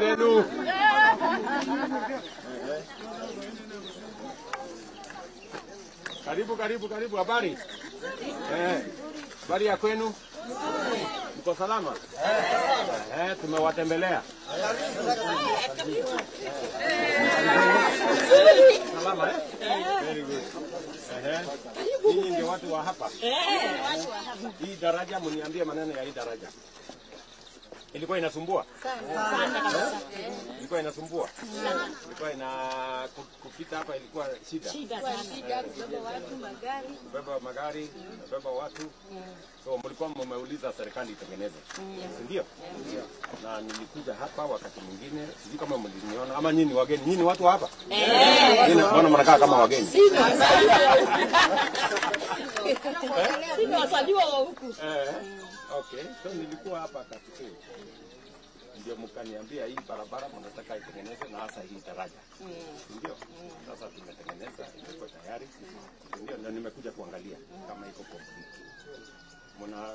zenu? Karibu, karibu, karibu. Habari? Habari ya kwenu? Mko salama? Tumewatembelea. Salama eh? Very good. Ninyi ndio watu wa hapa? Hii daraja, mniambie maneno ya hii daraja. Ilikuwa inasumbua? Sana. Ilikuwa inasumbua? Ilikuwa ina kupita hapa ilikuwa shida. Shida sana. Shida kubeba watu magari. Kubeba magari, kubeba watu. So mlikuwa mmeuliza serikali itengeneze. Si ndio? Na nilikuja hapa wakati mwingine, sijui kama mliniona ama nyinyi wageni. Nyinyi watu hapa? Nyinyi mbona mnakaa kama wageni? Sisi wazaliwa wa huku. Okay, so nilikuwa hapa katikati. Ndio mkaniambia hii barabara mnataka itengenezwe na hasa hii daraja. Ndio. Sasa tumetengeneza, iko tayari. Ndio, na nimekuja kuangalia kama iko complete.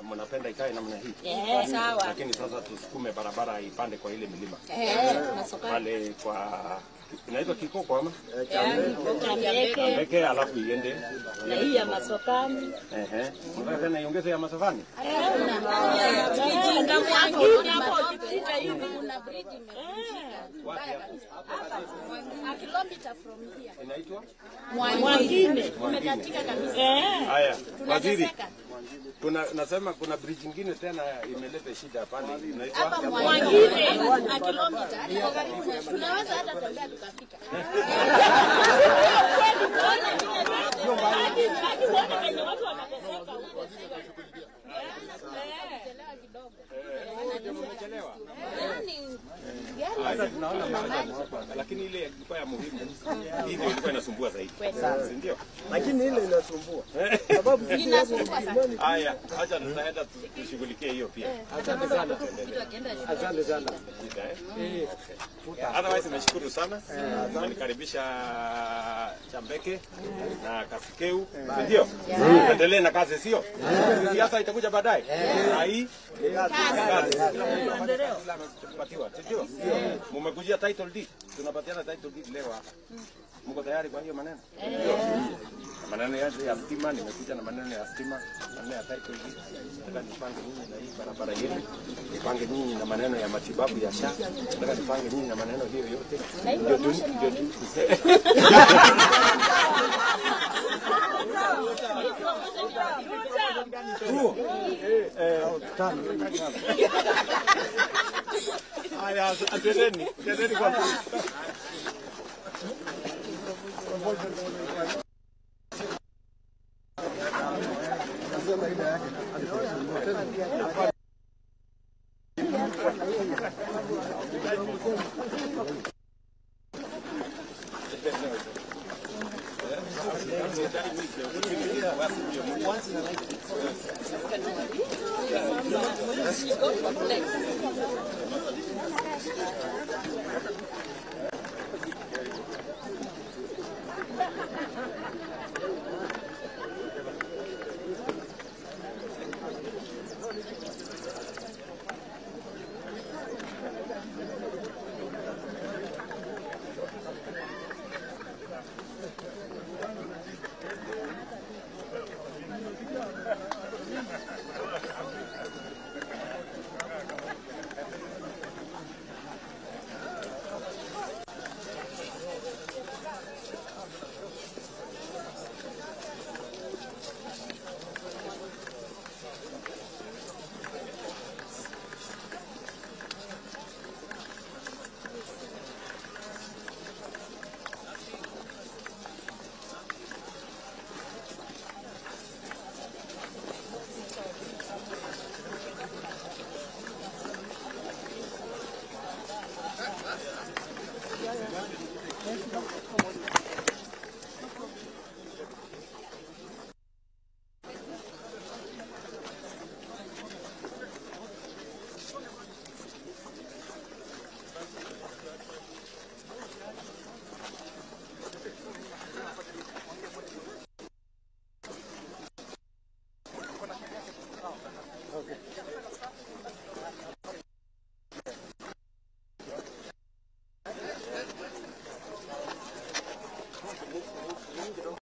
Mnapenda ikae namna hii? Sawa. Lakini sasa tusukume barabara ipande kwa ile milima. Pale kwa inaitwa Kikoko ama? Chambeke, alafu iende na hii ya Masokani. Unataka tena iongeze ya Masokani? Na mwingine hapo ukipita hivi kuna bridge imevunjika. Wapi hapo? A kilometer from here. Inaitwa Mwangine. Imekatika kabisa. Haya, waziri. Kuna nasema kuna bridge nyingine tena imeleta shida pale inaitwa Mwangine, a kilometer. Tunaweza hata tembea tukafika. Lakini ile ilikuwa ya muhimu. Hii ndio ilikuwa inasumbua zaidi. Si ndio? Lakini ile inasumbua. Sababu inasumbua sana. Haya, acha tutaenda tushughulikie hiyo pia. Asante sana. Asante sana. Otherwise nashukuru sana. Umenikaribisha Chambeke na Kasikeu. Si ndio? Tuendelee na kazi, sio? Siasa itakuja baadaye. Na hii kazi. Tupatiwa, si ndio? Mmekujia title deed. Tunapatiana title deed leo hapa. Mko tayari kwa hiyo maneno? Maneno ya stima, nimekuja na maneno ya stima, maneno ya title deed. Nataka nipange nyinyi na hii barabara yenu, nipange nyinyi na maneno ya matibabu ya SHA, nataka nipange nyinyi na maneno hiyo yote. Ndio tu ndio tu. Haya, atendeni, atendeni kwa. Move, move, move kidogo.